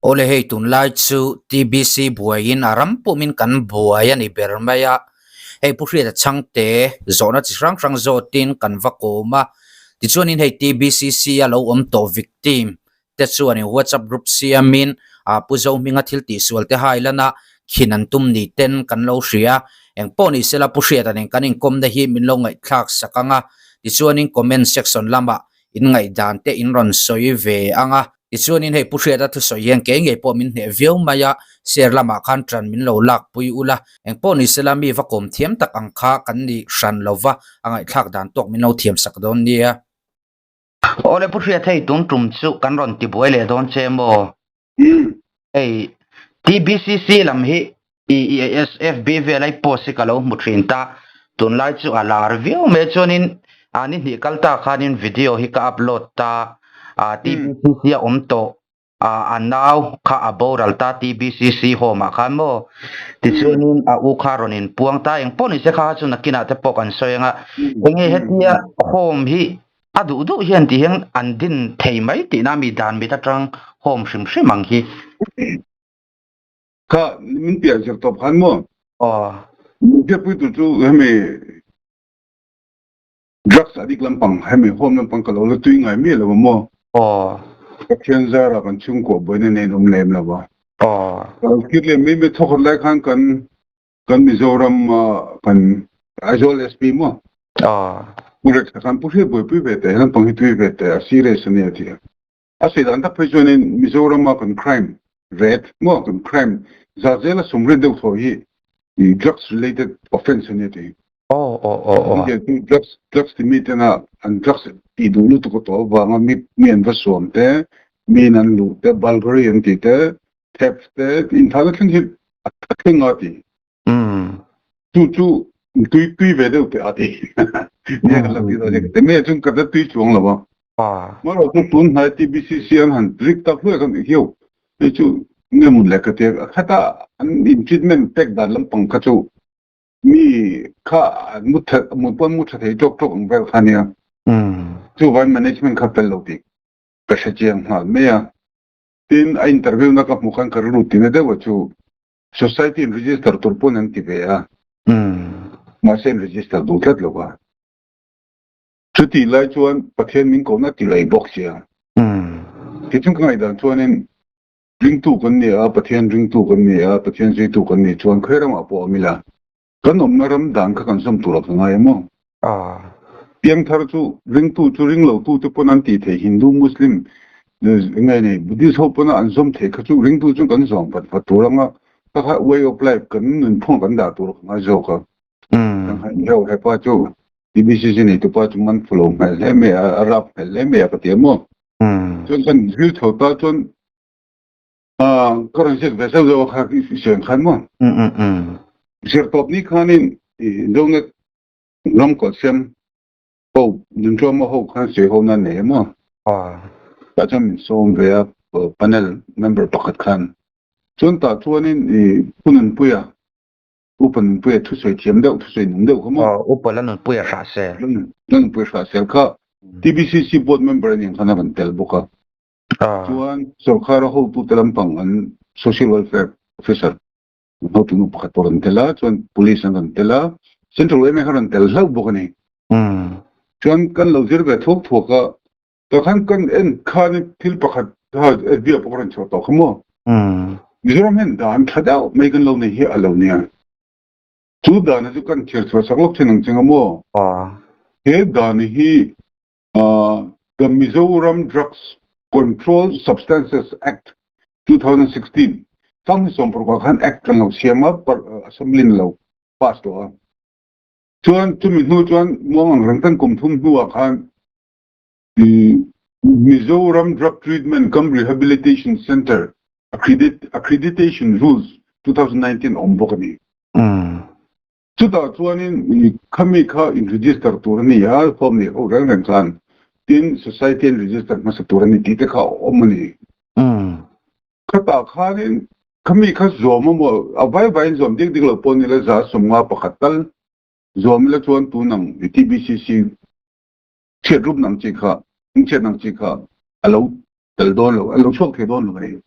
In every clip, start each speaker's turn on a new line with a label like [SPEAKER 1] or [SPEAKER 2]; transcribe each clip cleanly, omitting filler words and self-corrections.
[SPEAKER 1] Awle hei tunlai chu TBC buaiin a ram pumin kan buai a ni ber mai a, hei Pu Hriata Chhangte zawhna chi hrang hrang zawtin kan va kawm a, tichuanin hei TBCC a lo awm tawh victim te chuanin WhatsApp group siamin ah Pu Zohminga thil tihsual te hai lana khin an tum ni ten kan lo hria, engpawh ni sela Pu Hriata nen kan inkawmna hi min lo ngaihthlak sak ang a, tichuanin comment section lamah in ngaihdan te in rawn sawi ve ang a. Tichuanin hei Pu Hriata thusawi hian kei ngei pawh min hneh viau mai a, share lamah khan ṭan min lo lakpui ula, engpawh ni sela mi va kawm thiam tak ang kha kan ni hran lova, a ngaihthlak dan tawk min lo thiam sak dawn nia. Awle Pu Hriat hei tun tum chu kan rawn ti buai leh dawn che maw? Hei TBCC lam hi EESFB vel ai post hi ka lo hmu thin ta, tunlai chu a lar viau mai chuanin a ni hnih kal ta khanin video hi ka upload ta, a TBCC a awm tawh a a nau kha a boral ta TBCC home ah khan maw tichuanin a u kha rawn inpuang ta engpawh nise kha chu nakinah te pawh kan sawi anga enge hetia home hi a duh duh hian ti hian an din thei mai tihna mi dan mit atang home hrim hrim ang hi.
[SPEAKER 2] Kha min piah zir tawp khan maw?
[SPEAKER 1] Aw.
[SPEAKER 2] Min hriatpui tur chu hemi drugs addict lampang hemi home lampang ka lo la tui ngai miah lo a maw?
[SPEAKER 1] Aw.
[SPEAKER 2] Pathian zara kan chhungkua buaina nen awm lem lo a.
[SPEAKER 1] Aw.
[SPEAKER 2] Ka lo kir leh mai mai thawkhat lai khan kan kan Mizoram kan Aizawl SP maw?
[SPEAKER 1] Aw.
[SPEAKER 2] Pu Rex khan Pu Hriat buaipui ve teh he lampang hi tui ve teh a serious a nia ti a. A sawi dan tak phei chuanin Mizorama kan crime rate maw kan crime za zela sawmriat deuh thaw hi drugs related offence a nia ti.
[SPEAKER 1] Aw aw aw aw.
[SPEAKER 2] India chu drugs drugs ti mi tena an drugs tih duh lutuk a tawh avanga mi mi an va suam te, mi in an luh te, burglary an tih te, theft te inthahna thleng hi a thleng a ti. Chu chu tui tui ve deuh teh a ti. Nia kan la ti dawn nia. Enge chuan ka la tui chuang lo a. Marawh chu tun hnai TBCC an han rik tak hluai khan hiau hei chu nge mun leh ka ti a. Khata an in treatment pek dan lampang kha chu mi kha an mu tha mu pawn mu tha thei tawk tawk ang vel kha nia. Chuvain management kha fel lo tih ka hre chiang nghal mai a. Tin a interview na ka hmuh khan ka rilru tina deuh a chu. Society in register tur pawn an ti ve a, mahse an register duh tlat lo a. Chutih lai chuan Pathian min kohna ti lei bawk sia. Tichuan ka ngaihdan chuanin ringtu kan ni a, Pathian ringtu kan ni a, Pathian zuitu kan nih chuan khawi ramah pawh awm ila, kan awmna ram dan kha kan zawm tur a ka ngai em aw? Piangthar chu ringtu chu ringlotu te pawn an tih theih Hindu, Muslim, nge nei Buddhist ho pawna an zawm theih kha chu ringtu chu kan zawm vat vat tur anga ka kha way of life kan nunphung kan dah tur ka ngai zawk a. Kan han heuh hepa chu TBCC neitu pa chu man fulo hmel hle mai a, a rap hmel hle mai a ka ti a maw. Chuan kan zir chho ta chuan ka rawn ziak ve zeuh zeuh a kha i sawi ang khan maw. Zir tawp ni khanin Zonet Ram kawlhsiam ho Nunṭuama ho khan sawi ho nan nei emaw? Tah chuan min sawm ve a, panel member pakhat khan. Chuan tah chuanin i Pu Nunpuia, Upa Nunpuia thusawi thiam deuh, thusawi nung deuh kha maw?
[SPEAKER 1] Upa la Nunpuia hrah sel.
[SPEAKER 2] La Nunpuia hrah sel kha TBCC board member a nih khan a rawn tel bawk a. Chuan sorkara hotute lampang an social welfare officer Hotunu pakhat pawh rawn tel a, chuan police an rawn tel a, Central yma kha rawn tel hlauh bawk a ni. Chuan kan lo zir ve thuak thuak a, tah khan kan en khan thil pakhat kha SBI pawh ka rawn chhuah tawh kha maw. Mizoram hian dan tha deuh mai kan lo nei hi a lo nia. Chu dan chu kan thir chhuah sak lawk thin ang cheng a maw. He dan hi The Mizoram Drugs Control Substances Act 2016 Sang hi sawmparuk ah khan Act kan lo siam a, Assembly in lo pass tawh a. Chuan chumi hnu chuan muang ang reng tan kum thum hnu ah khan Mizoram Drug Treatment cum Rehabilitation Centre Accreditation Rules 2019 a awm bawk a ni. Chutah chuanin khami kha in register tur a ni a, form nei ho reng reng khan tin society an register hmasa tur a ni tih te kha a awm a ni. Khatah khanin khami kha zawm a maw, a vai vaiin zawm dik dik lo pawh ni la za sawmnga pakhat tal zawm ila chuan tun ang i TBCC chhiat rup nang chi kha, in chhiat nang chi kha a lo tel dawn lo, a lo chhuak thei dawn lo a ni.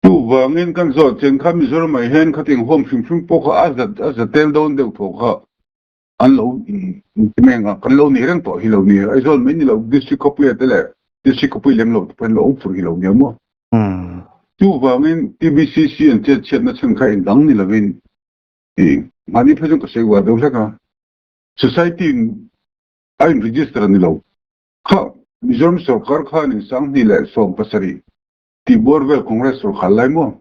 [SPEAKER 2] Chuvangin kan zawh chen kha Mizoramah hian khatiang home hrim hrim pawh kha a za a za tel dawn deuh tawh kha an lo inti a, kan lo nei reng tawh hi lo nia. Aizawl mai ni lo District khawpuia te leh District khawpui lem lo te pawh an lo awm fur hi lo nia maw. Chuvangin TBCC an chet chhiatna chhan kha engdang ni lovin i mahni phei chuan ka sawi uar deuh hlek a, Society in a in register a ni lo. Kha Mizoram sorkar khanin 2017 tih bawr vel Congress sorkar lai maw?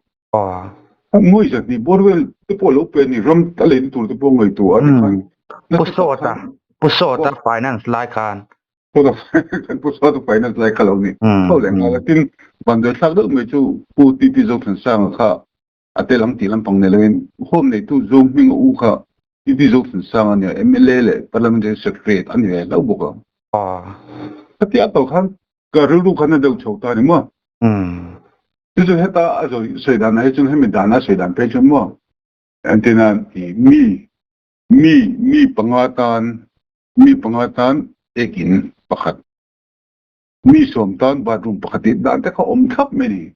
[SPEAKER 2] Ngawi zat tih bawr vel te pawh lo pe a ni, ram a leina tur te pawh ngaihtuah a ni khan.
[SPEAKER 1] Pu Sawta, Pu Sawta finance lai khan.
[SPEAKER 2] Pu Sawta finance lai kha lo ni. Tho leh nghal a, tin vanduai thlak deuh mai chu Pu TT Zothansanga kha a tel ang tih lampang nei loin home neitu Zo hming a u kha TT Zothansanga a nia, mla leh Parliamentary Secretary a ni ve hlauh bawk a. Khatia a tawh khan Ka rilru khan a deuh chho ta a ni maw? Chu chu heta a sawi dan ah hi chuan hemi dan a sawi dan phei chuan maw entirna i mi mi mi panga tan mi panga tan ek in pakhat mi sawm tan bathroom pakhat tih dan te kha awm thlap mai a ni.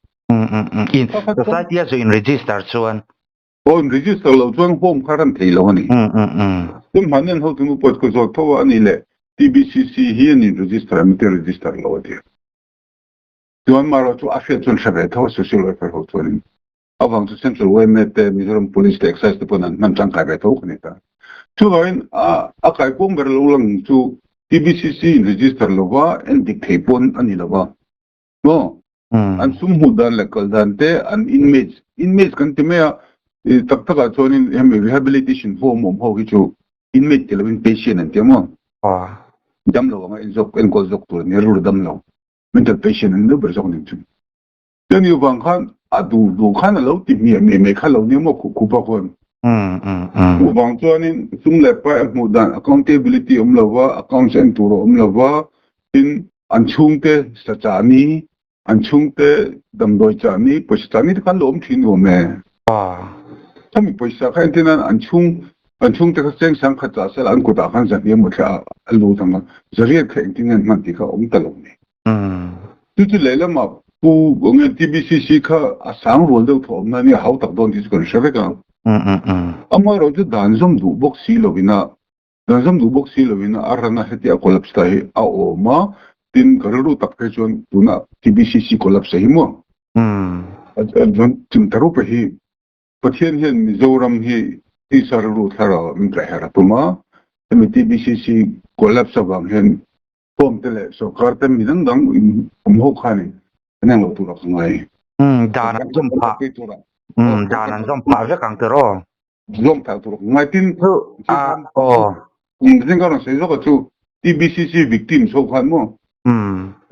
[SPEAKER 1] In society a zu in register chuan.
[SPEAKER 2] Aw in register loh chuan home kha ran thei lo a ni. Chuan hmahni an hotu nu pawh ka zawt tho a, a nih leh TBCC hi an in register em te register lo a ti. Chuan marawh chu a hriat chuan hre ve tho a social welfare ho chuanin avang chu Central yma te Mizoram Police te Excise te pawn an hman tangkai ve tho ka ni ta. Chuvangin a kaikuang ber lo lang chu TBCC in register lova endik thei pawn a ni lova maw? An sum hmuh dan leh kal dan te, an inmates, inmates kan ti mai a, tak takah chuanin hemi rehabilitation home awm ho hi chu inmate ti lovin patient an ti a maw? Dam lo anga en zawk, enkawl zawk tur a ni a, rilru dam lo, mental patient an ni deuh ber zawk ning chu. Chumi vang khan a duh duh khan a lo ti hmiah hmiah mai kha lo nia maw khuh khupa khawn. Chuvang chuanin sum leh pai a hmuh dan accountability awm lova, accounts en tur a awm lova, tin An chhungte sa chah ni, an chhungte damdawi chah ni, pawisa chah ni te khan lo awm thin nuam e. Khami pawisa kha entir nan an chhung, an chhungte kha cheng sang khat chah sela an kutah khan zahniam maw thla a lut ang a, zariat kha engtin nge an hman tih kha a awm ta lo ni. Chu chu lehlamah Pu nge TBCC kha a sang rual deuh thawh awm na nia hau tak dawn tih chu kan hre vek a. Amaherawhchu chu dan zawm duh bawk si lovin a Dan zawm duh bawk si lovin a rana hetia collapse ta hi a awm a, tin ka rilru tak phei chuan tuna TBCC collapse hi maw chuan ta rupa hi Pathian hian Mizoram hi tisa rilru thlarau ah min kaihher a tum a, hemi TBCC collapse avang hian form te leh sorkar te mi dang dang awm ho khanin an englo tur a ka ngai.
[SPEAKER 1] Dan an zawm phah dan an zawm phah vek ang tiraw?
[SPEAKER 2] Zawm phah tur ngai tin
[SPEAKER 1] Chu a aw.
[SPEAKER 2] Zing ka rawn sawi zawk a chu TBCC victims ho khan maw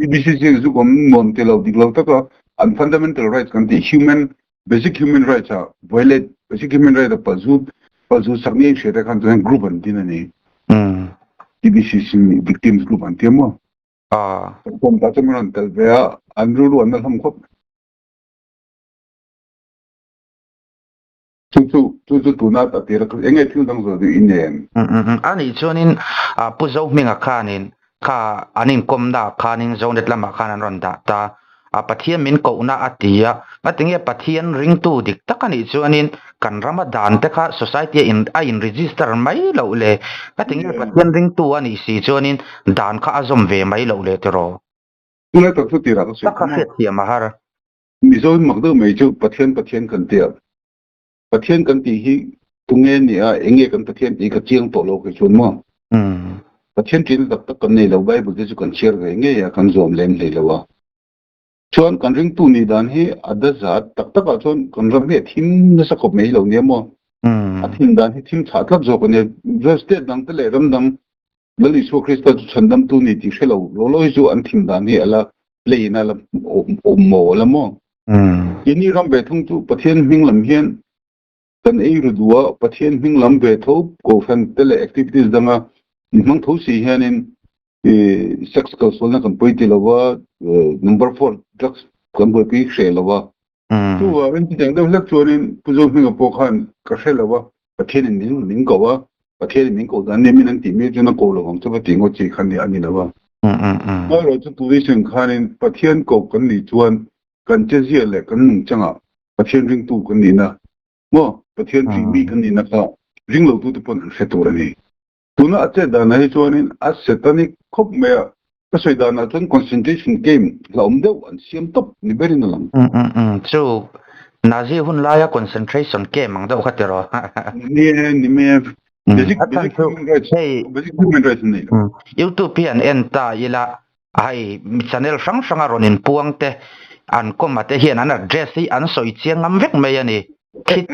[SPEAKER 2] TBCC zu awm nuam ti lo dik lo taka an fundamental rights kan tih human basic human rights a violate basic human right a palzu palzu sak ni a inhriat te khan chuan group an din a ni TBCC victims group an tia maw Form ta chuan min rawn tel ve a an rilru an la hlawm khawp. Chu chu chu chu tuna a tir a eng nge thil dang zawh duh i nen?
[SPEAKER 1] A nih chuanin Pu Zohminga khanin kha an inkawmna ah khanin Zonet lamah khan an rawn dah ta a, Pathian min kohna a ti a, ngatinge Pathian ringtu dik tak a nih chuanin kan rama dan te kha society a in a in register mai loh le, ngatinge Pathian ringtu a nih si chuanin dan kha a zawm ve mai loh le tiraw?
[SPEAKER 2] Tunlai tak chu tirah ka sawi
[SPEAKER 1] Tak kha hriatthiam a har.
[SPEAKER 2] Mizo in mak deuh mai chu Pathian Pathian kan ti a, Pathian kan tih hi tunge ni a, eng nge kan Pathian tih hi ka chiang tawh lo kei chuan maw. Pathian ṭihna tak tak kan nei lo, Bible te chu kan chhiar ve ngei a, kan zawm lem hlei lo a. Chuan kan ringtu nih dan hi a da zat tak takah chuan kan ram hi a thim nasa khawp mai lo nia maw. A thim dan hi thim chhah tlat zawk a nia. State dang te leh ram dang Lal Isua Krista chu chhandamtu ni tih hre lo law law hi chu an thim dan hi a la plain a la awm maw la maw? Keini ram ve thung chu Pathian hming lam hian kan ei ru duh a, Pathian hming lam ve tho kohhran te leh activities danga in hmang tho si hianin sex kalsualna kan pawi ti lo va, number four drugs kan buaipui hreh lo va. Chuvangin chutiang deuh hlek chuanin Pu Zohminga pawh khan ka hre lo a, Pathianin min ko a, Pathianin min ko dan nia min an tih mek chuan a ko lo ang chu va tih ngawt chi kha a ni lo a. Amaherawhchu chu position khanin Pathian ko kan nih chuan kan chezia leh kan nungchangah Pathian ringtu kan nihna maw Pathian ṭih mi kan nihna kha ring lotute pawn an hre tur a ni. Tuna a chet danah hi chuanin a satanic khawp mai a, ka sawi danah chuan concentration camp hlauhawm deuh an siam tawp ni berin a lang.
[SPEAKER 1] Chu Nazi hun laia concentration camp ang deuh kha tiraw?
[SPEAKER 2] Ni e, ni mai e. Basic, basic human rights, basic human rights an nei lo.
[SPEAKER 1] YouTube hi an en ta ila, hei channel hrang hranga rawn inpuang te, an kawma te hian an address hi an sawi chiang ngam vek mai a ni. Thi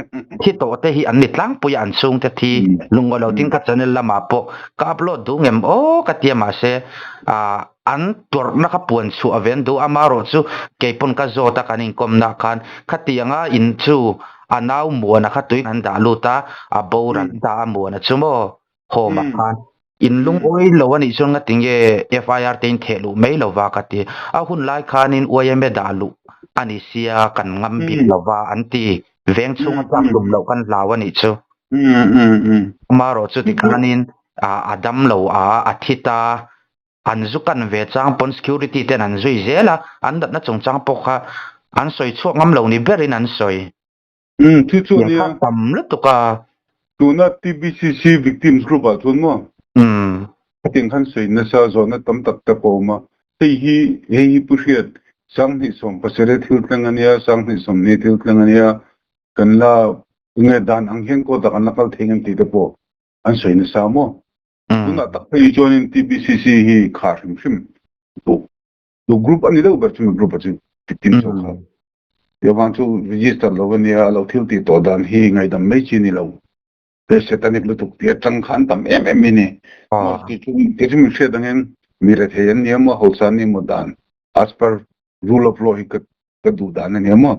[SPEAKER 1] thi tawh te hi an ni tlangpui a, an chhungte thi lungawi lo tin ka channel lamah pawh ka upload duh ngem aw ka tia mahse ah an tawrhna kha puan chhuah ve an duh a, amaherawh chu keipawn ka zawt a kan inkawmna khan khatianga in chu a nau muana kha tui an dah lut a, a boral ta a muana chu maw home ah khan in lungawi lo a nih chuan ngati nge FIR te in theh luh mai lo va ka ti. A hun lai khanin YMA dah luh a ni sia kan ngam bik lo va an ti. Veng chhunga tlak tum loh kan hlau a nih chu. Amaherawh chu tikhanin a dam lo a, a thi ta. An zu kan ve chang pawn security ten an zui zel a, an natna chungchang pawh kha an sawi chhuak ngam lo ni berin an sawi.
[SPEAKER 2] Umm thil chu ania.
[SPEAKER 1] Kha tam lutuk a.
[SPEAKER 2] Tuna TBCC victims group ah chuan maw?
[SPEAKER 1] Umm.
[SPEAKER 2] Hetiang khan sawi nasa zawhna tam tak tak a awm a. Hei hi hei hi Pu Hriat, 2017 thil thleng ania, 2020 thil thleng ania, kan la nge dan ang hian court ah kan la kal thei ngem tih te pawh an sawi nasa maw? Tunah tak phei hi chuanin TBCC hi khar hrim hrim duh duh group a ni deuh ber chumi group ah chu victims ho kha. Tiavang chu register lo a nia, a lo thil tih tawh dan hi ngaihdam mai chi a ni lo. He satanic lutuk tih atang kha an tam em em mai ni. Tih chu tih chu min hriat angin mi rethei an nia maw, hausa an nia maw dan as per rule of law hi ka ka duh dan a nia maw.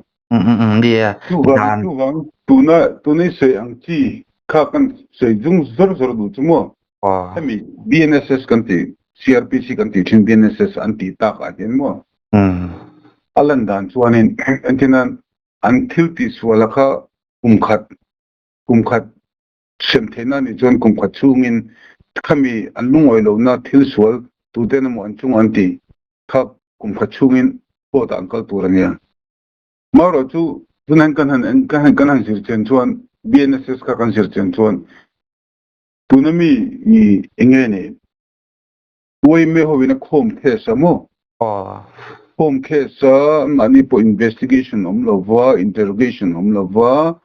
[SPEAKER 2] Chuvang chuvang tuna tuna i sawi ang chi kha kan sawi zung zawr zawr duh chu maw. Hemi BNSS kan tih CRPC kan tih thin BNSS an tih tak ah hian maw a lan dan chuanin entirnan an thil tihsual a kha kum khat kum khat sem theihna anih chuan kum khat chhungin khami an lungawi lohna thil sual tuten emaw an chung an tih kha kum khat chhungin court ah an kal tur a nia. Marawh chu tunah hian kan han kan han kan han zir chian chuan BNSS kha kan zir chian chuan Tuna mi i enge ni? Uaime hovin a khawm case a maw? Khawm case a mahni pawh investigation awm lova, interrogation awm lova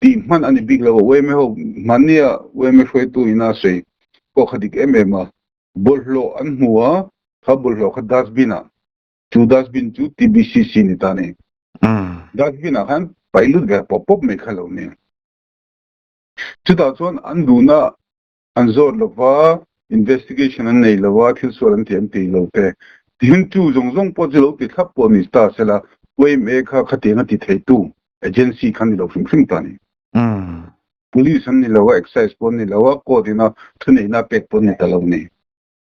[SPEAKER 2] tih hman a ni bik lo a. Uaime ho hmannia uaime hruaitu ina sawi pawh kha dik em em a. Bawlhhlawh an hmu a, kha bawlhhlawh kha dustbin ah, chu dustbin chu TBCC ni ta ni. Dustbin ah khan paih lut ve pawp pawp mai kha lo ni. Chutah chuan an duhna an zawt lo va, investigation an nei lo a, thil sual an ti an ti lo te. Tihian chu zawng zawng pawh chu lo ti thlap pawh ni ta sela, YMA kha khatiang a ti theitu agency kha ni lo hrim hrim ta ni. Police an ni lo a, excise pawh an ni lo a, court ina thuneihna pek pawh an ni ta lo ni.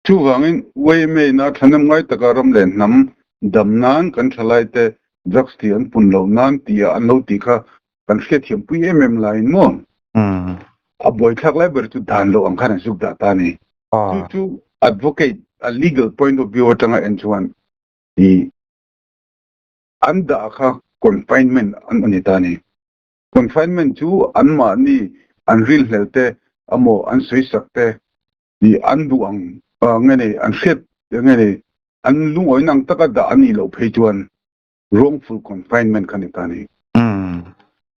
[SPEAKER 2] Chuvangin YMA ina thahnem ngai taka ram leh hnam dam nan kan thalaite drugs tih an pun loh nan tih an lo tih kha kan hriatthiam pui em em laiin maw a buaithlak lai ber chu dan loh ang khan an zuk dah ta a ni. Chu chu advocate a legal point of view atanga en chuan i an dah kha confinement an a ni ta a ni. Confinement chu anmahni an rilhlel te emaw an sawisak te i an duh ang nge nei an hriat nge nei an lungawi ang taka dah a nih loh phei chuan wrongful confinement kha ni ta ni.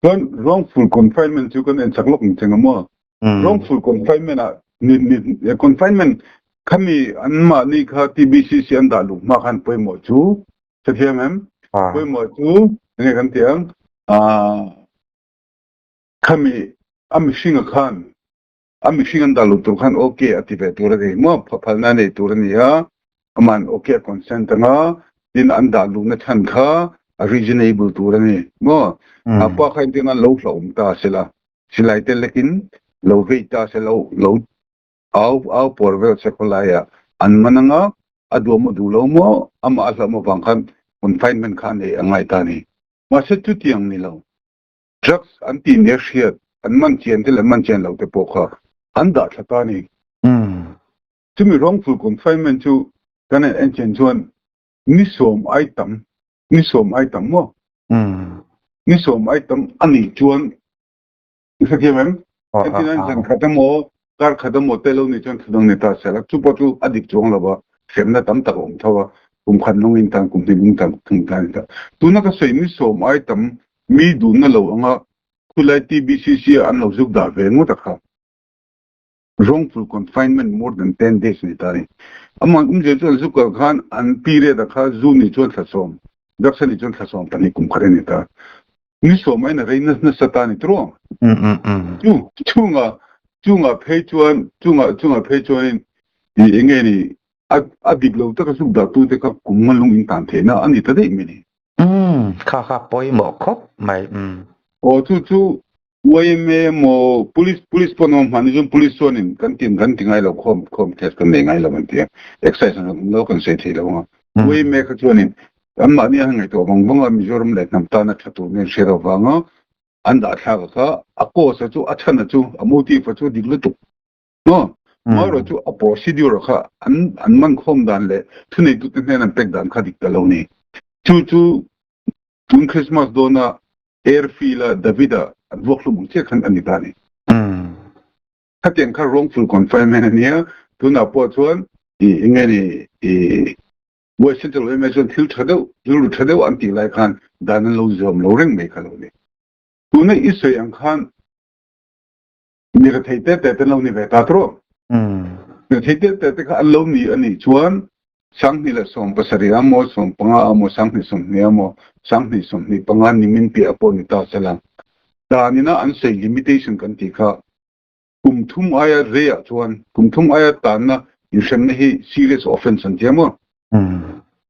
[SPEAKER 2] Chuan wrongful confinement chu kan en chak lawk ang cheng a maw? Wrongful confinement ah ni ni confinement khami an mahni kha TBCC an dah luh hma khan pawimawh chu hrethiam em? Pawimawh chu enge kan tih ang khami a mihringa khan A mihring an dah luh tur khan ok a ti ve tur a ni maw? Phalna a nei tur a ni a, aman ok a consent ang a, tin an dah luhna chhan kha a reasonable tur a ni maw? A pa kha engtin an lo hlauhawm ta sela, silai te lekin lo vei ta se lo lo au au pawr vel se khawlaiah an man ang a, a duh maw duh lo maw amah a hlauhawm avang khan confinement kha a nei a ngai ta a ni. Mahse chutiang ni lo. Drugs an tih nia hriat, an man chian te leh man chian lo te pawh kha an dah thla ta a ni. Chumi wrongful confinement chu kan en en chian chuan ni sawm ai tam, ni sawm ai tam maw? Ni sawm ai tam a nih chuan i hrethiam em? Entirnan zan khat emaw kar khat emaw te lo nih chuan thudang ni ta se la, chu pawh chu a dik chuang lo va, hremna tam tak a awm tho a, kum khat lung in tan, kum hnih lung tan, kum thum tan ta. Tuna ka sawi ni sawm ai tam mi duhna lo anga khulai TBCC ah an lo zuk dah ve ngawt a kha. Wrongful confinement more than 10 days ni ta ni. Amah umzia chu an zuk kal khan an period a kha zu ni chuan thla sawm, drugs a nih chuan thla sawm pahnih kum khat a ni ta. Ni sawm aiin a rei nasa ta ni tiraw? Chu chunga chunga phei chuan chunga chunga phei chuanin i enge ni a a dik lo taka zuk dah tute kha kum nga lung in tan theihna a ni ta daih mai ni.
[SPEAKER 1] Kha kha pawimawh khawp mai.
[SPEAKER 2] Aw chu chu Yma emaw Police Police pawn awm hman hi chuan Police chuanin kan tin kan ti ngai lo khawm khawm case kan nei ngai lo an ti a, excise an awm lo kan sawi thei lo ang a. Yma kha chuanin anmahni a han ngaihtuah vang vang a Mizoram leh hnam tana tha tur nen hriat avanga an dah thlak a kha a cause a chu a chhan a chu a motive a chu dik lutuk maw marawh chu a procedure kha an an man khawm dan leh thuneitute hnen an pek dan kha dik ta lo ni. Chu chu tun Christmas dawna Airfield-a David-a an vuak hlum ang chiah khan a ni ta a ni. Khatiang kha wrongful confinement a nia, tunah pawh chuan i enge ni i West Central yma chuan thil tha deuh, rilru tha deuh an tih lai khan dan an lo zawm lo reng mai kha lo ni. Tuna i sawi ang khan Mi rethei te te te an lo ni ve ta tawh. Mi rethei te te te kha an lo ni a nih chuan 2017 ah maw, 15 ah maw, 2020 ah maw, 2025 nimin piah pawh ni ta sela. Dan ina an sawi limitation kan tih kha kum thum aia rei ah chuan kum thum aia tanna inhremna hi serious offence an tia maw?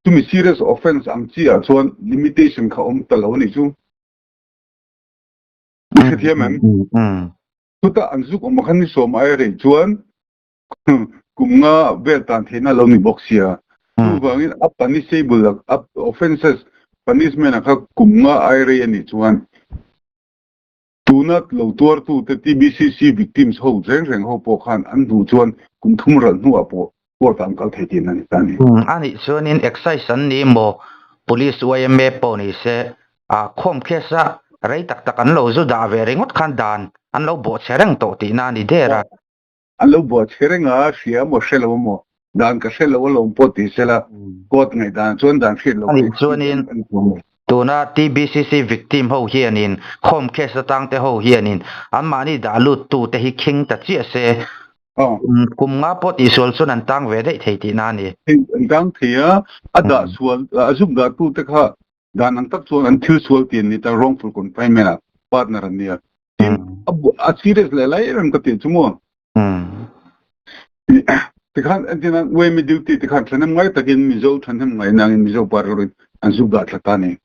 [SPEAKER 2] Chumi serious offence ang chi ah chuan limitation kha awm ta lo a nih chu. I hrethiam em? Chutah an zuk awm khan ni sawm aia rei chuan kum nga vel tan theihna lo ni bawk sia. Chuvangin a punishable a offences punishment a kha kum nga aia rei a nih chuan tuna lo tuartu te TBCC victims ho reng reng ho pawh khan an duh chuan kum thum ral hnuah pawh court ah an kal thei tih a ni ta a ni.
[SPEAKER 1] A nih chuanin excise an ni maw Police yma pawh ni se A khawm case a rei tak tak an lo zu dah ve ringawt khan dan an lo bawh che reng tawh tihna a ni der a.
[SPEAKER 2] An lo bawh che reng a, hria emaw hre lo emaw, dan ka hre lo alawm pawh ti sela, court ngaihdan chuan dan hriat loh
[SPEAKER 1] A nih chuanin tuna TBCC victim ho hianin khawm case atang te ho hianin anmahni dah lut tu te hi khing ta chiah se, kum nga pawh tihsual chuan an tang ve daih thei tihna a ni.
[SPEAKER 2] An tang thei a, a dah sual, a zuk dah tu te kha Dan ang tak chuan an thil sual ti an ni ta, wrongful confinement ah partner an nia. Tin, a serious leh lai em em ka ti chu maw. Tikhan entirnan UMA duty tikhan thahnem ngai takin Mizo thahnem ngai nangin Mizo pa rilruin an zuk dah thla ta ni.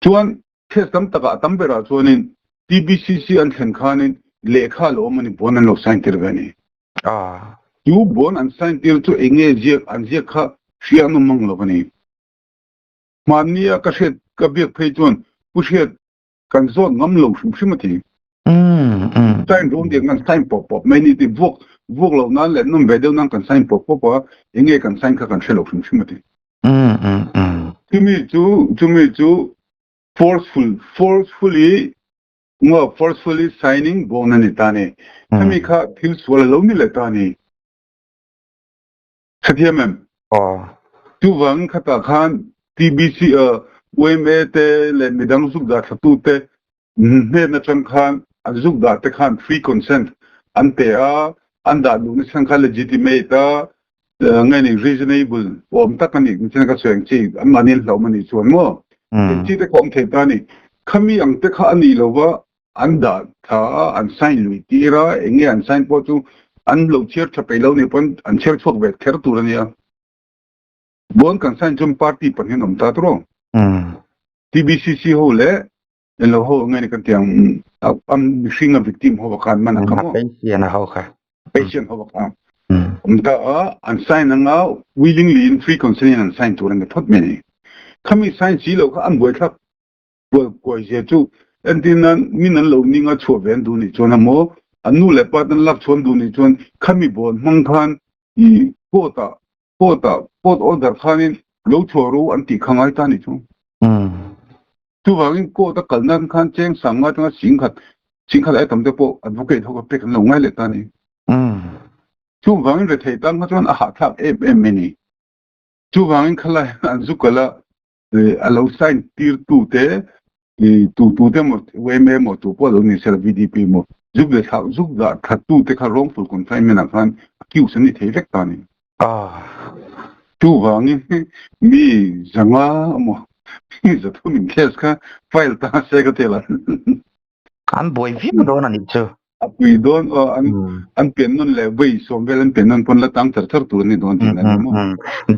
[SPEAKER 2] Chuan case tam takah a tam berah chuanin TBCC an thlen khanin lehkha a lo awm a ni, bond an lo sign tir ve a ni. Chu bond an sign tir chu enge ziak an ziak kha hria an awm mang lo a ni. Hmanni a ka hriat ka biak phei chuan Pu Hriat kan zawt ngam lo hrim hrim a ti. Sign rawn diak kan sign pawp pawp mai ni ti vuak vuak loh nan leh nawm ve deuh nan kan sign pawp pawp a, enge kan sign kha kan hre lo hrim hrim a ti. Chumi chu chumi chu forceful forcefully nga forcefully signing bond a ni ta ni. Khami kha thil sual a lo ni leh ta ni. Hrethiam em?
[SPEAKER 1] Aw.
[SPEAKER 2] Chuvang khatah khan TBC yma te leh midang zuk dah thlatu te hnen atang khan an zuk dah te khan free consent an pe a, an dah duhna chhan kha legitimate a, nge ni reasonable awm tak a nih nichin ka sawi ang chi anmahni an hlauhawm a nih chuan maw? Eng chi te kha awm thei ta a ni. Khami ang te kha a nih lova an dah tha a, an sign lui tir a, eng nge an sign pawh chu an lo chhiar tha peih lo nih pawn an chhiar chhuak ve kher tur a nia. Bond kan sign chuan party pahnih an awm ta tawh. TBCC ho leh enlo ho eng nge ni kan tih ang a mihring a victim ho khan man a kha maw?
[SPEAKER 1] Patient a ho kha.
[SPEAKER 2] Patient ho kha. Awm ta a, an sign anga willingly in free consent in an sign tur a ni phawt mai a ni. Khami sign si lo kha an buaithlak Kuai zia chu entir nan min an lo ning a chhuah ve an duh nih chuan emaw an nu leh pa ten lak chhuan duh nih chuan khami bawn hmang khan i court ah court ah court order khanin lo chhuah ru an tih kha ngai ta nih chu. Chuvangin court a kal nan khan cheng sanga atanga singkhat singkhat ai tam te pawh advocate ho kha pek an lo ngai leh ta a ni. Chuvangin rethei tan kha chuan a hahthlak em em mai a ni. Chuvangin khalai an zu kal a, a lo sign tir tu te tu tu te maw yma maw tu pawh lo ni sela VDP maw zuk leh thlak zuk dah that tu te kha wrongful confinement ah khan accuse an ni thei vek ta a ni. Chuvangin mi zanga maw mi zathum in case kha file ta se ka ti la.
[SPEAKER 1] An buai viau dawn a nih chu.
[SPEAKER 2] A pui dawn aw an an pian nawn leh vawi sawm vel an pian nawn pawn la tang char char tur a ni dawn tihna a ni maw?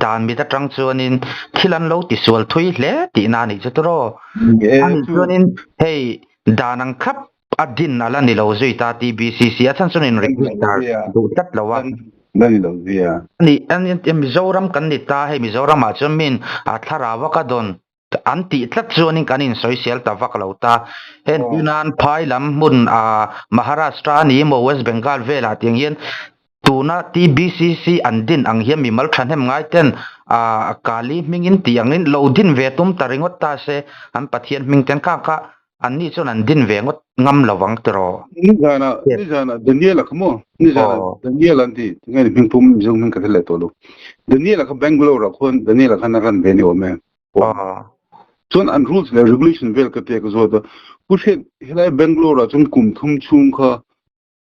[SPEAKER 1] Dan mit atang chuanin thil an lo tisual thui hle tihna a nih chu tawh. A nih chuanin hei dan ang khap a din a la ni lo zui ta TBCC a chhan chuan in register duh tlat lo a.
[SPEAKER 2] La ni lo zui a.
[SPEAKER 1] A nih Mizoram kan ni ta hei Mizoramah chuan min a thlarau a ka dawn An tih tlat chuanin kan insawisel ta vak lo ta. Heng tunan phai lam hmun a Maharashtra a ni emaw West Bengal velah tiang hian tuna TBCC an din ang hian mimal thahnem ngai ten a Kali hmingin tih angin lo din ve tum ta ringawt ta se an Pathian hming ten kha kha anni chuan an din ve ngawt ngam lo vang tiraw.
[SPEAKER 2] Nizana nizana Daniela kha maw nizana Daniel an ti tinge ni hming pum Mizo hming ka hre leh tawh lo Daniela kha Bangalore ah khuan Daniela khan a ran ve ni awm e. Chuan an rules leh regulation vel ka pek zawt a, Pu Hriat, helai Bangalore ah chuan kum thum chhung kha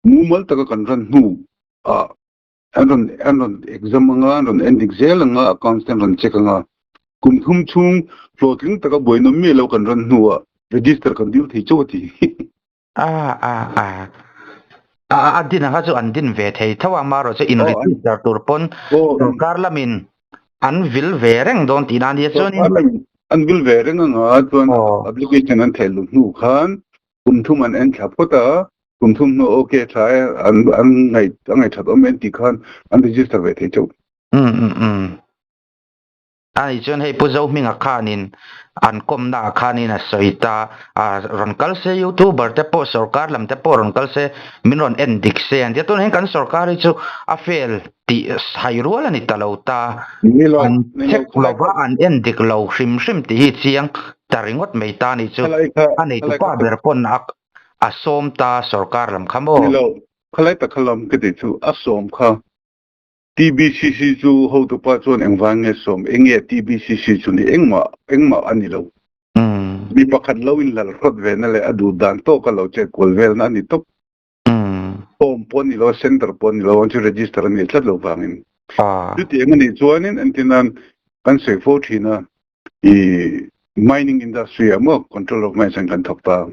[SPEAKER 2] mumal taka kan ran hnu ah an rawn an rawn exam anga, an rawn endik zel anga, accounts te an rawn check anga, kum thum chhung hlawhtling taka buaina miah lo kan ran hnu ah register kan dil thei chauh a ti.
[SPEAKER 1] A a a a a din ang kha chu an din ve thei tho a amaherawh chu in register tur pawn sorkar lamin an vil ve reng dawn tihna a nia chuan
[SPEAKER 2] sorkar lamin an vil ve reng anga chuan application an theih luh hnu khan kum thum an en thla phawt a kum thum hnu okay tha e an an ngaih a ngaihthat awm e an tih khan an register ve thei chauh.
[SPEAKER 1] Um um um. A nih chuan hei Pu Zohminga khanin an kawmna ah khanin a sawi ta a, rawn kal se youtuber te pawh sorkar lam te pawh rawn kal se min rawn en dik se an ti a, tunah hian kan sorkar hi chu a fail tih hai rual a ni ta lo ta, an check lova an en dik lo hrim hrim tih hi chiang ta ringawt mai ta a nih chu, a neitupa ber pawn a sawm ta sorkar lam kha maw?
[SPEAKER 2] Ni lo, khalai tak kha lam ka tih chu a sawm kha. TBCC chu hotupa chuan engvang nge sawm? Enge TBCC chu ni? Engmah, engmah a ni lo. Mi pakhat lo in lal hrawt ve na leh a duh dan tawk a lo chet kual vel na a ni tawp. Form pawh a ni lo a, center pawh a ni lo, chu register a ni tlat lo vangin. Chutiang a nih chuanin entirnan kan sawi fo thin a, i mining industry ah maw control of mines an kan thawk ta.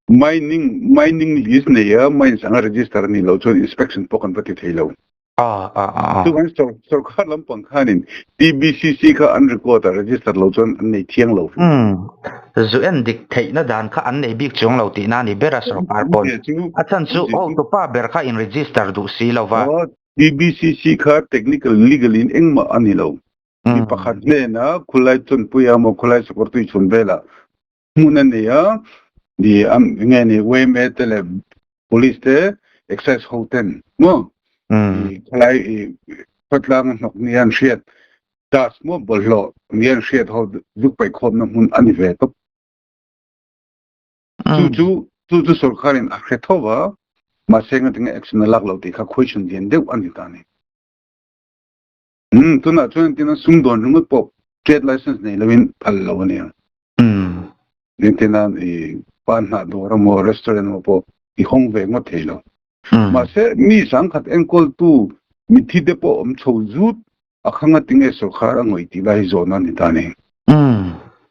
[SPEAKER 2] Mining, mining lease nei a mines anga register a nih loh chuan inspection pawh kan va ti thei lo. Chuan sorkar lampang khanin TBCC kha an record a register loh chuan an nei thiang lo.
[SPEAKER 1] Zu en dik theihna dan kha an nei bik chuang lo tihna a ni ber a sorkar pawn. A chhan chu hotupa ber kha in register duh si lo va.
[SPEAKER 2] TBCC kha technical legal in engmah a ni lo. Mi pakhat hnena khulai chawnpui a maw khulai sakawr tui chhun velah hmun a nei a, ni nge ni yma te leh police te excise ho ten maw i khalai i khawtlang a hnawk ni an hriat dust maw bawlhhlawh ni an hriat ho zuk paih khawmna hmun a ni ve tawp. Chu chu chu chu sorkarin a hre tho va, mahse ngatinge action a lak lo tih kha question lian deuh a ni ta ni. Umm tunah chuan entirna sumdawn ringawt pawh trade license nei loin phal lo a nia. Entirna i pa hnah dawr emaw restaurant emaw pawh i hawng ve ngawt thei lo. Mahse mi sangkhat enkawltu mitthi te pawh awm chho zut a kha nga tinge sorkar a ngawih tih lai hi zawhna a ni ta a ni.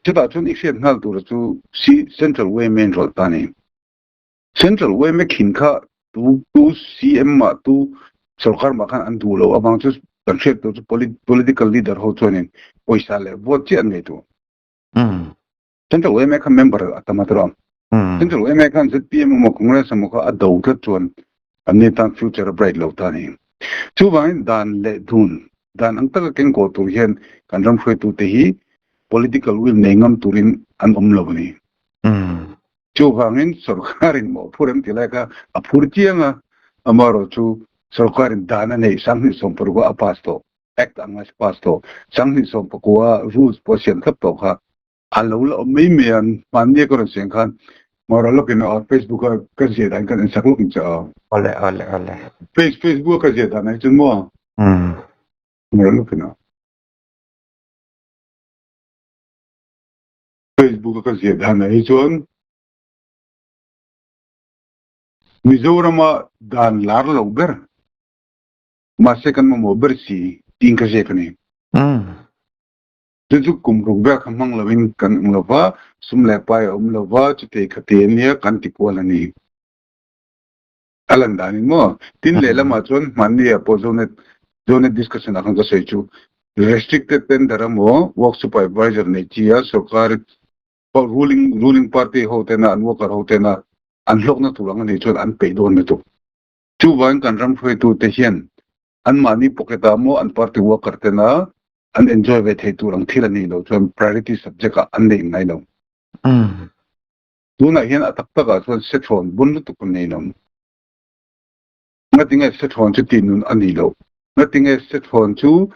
[SPEAKER 2] Chutah chuan i hriat nghal tura chu Central yma in rawlh ta a ni. Central yma khin kha tu tu CM mah tu sorkar mah khan an duh lo avang chu kan hriat tur chu political leader ho chuanin pawisa leh vote chiah an nei tur. Central yma kha member a tam a tawh a. Central yma khan ZPM emaw Congress emaw kha a do tlat chuan an ni tan future a bright lo ta a ni. Chuvangin dan leh dun dan ang taka kengkawl tur hian kan ram hruaitute hi political will nei ngam turin an awm lo a ni. Chuvangin sorkarin mawhphur em ti lai kha a phur chiang a, amaherawh chu sorkarin dan a neih 2016 a pass tawh, Act anga pass tawh, 2019 rules pawh a siam thlap tawh kha. A lo la awm mai mai a, hmannia ka rawn siam khan Mara lawkin a Facebook a ka ziah dan kan ensak lawk ang che a.
[SPEAKER 1] Awle awle awle.
[SPEAKER 2] Face Facebook a ka ziah dan ai chuan maw?
[SPEAKER 1] Umm.
[SPEAKER 2] Mara lawkin a. Facebook a ka ziah dan ai chuan Mizorama dan lar lo ber mahse kan mamawh ber si tiin ka ziak a ni.
[SPEAKER 1] Umm.
[SPEAKER 2] Chu chu kum ruk vel kha hmang lovin kan awm lo va, sum leh pai a awm lo va, chutei kha te ania kan ti kual a ni. A lan danin maw? Tin lehlamah chuan hmanni ah pawh Zonet Zonet discussion ah khan ka sawi chu restricted tender emaw work supervisor nei chi a sorkar ruling ruling party ho tena an worker ho tena an hlawkna tur ang a nih chuan an peih dawn lutuk. Chuvangin kan ram hruaitute hian anmahni pocket ah maw an party worker tena an enjoy ve thei tur ang thil a nih loh chuan priority subject ah an neih ngai lo. Tunah hian a tak tak ah chuan sethawn bun lutuk an nei lo. Ngatinge sethawn chu tih nun a nih loh? Ngatinge sethawn chu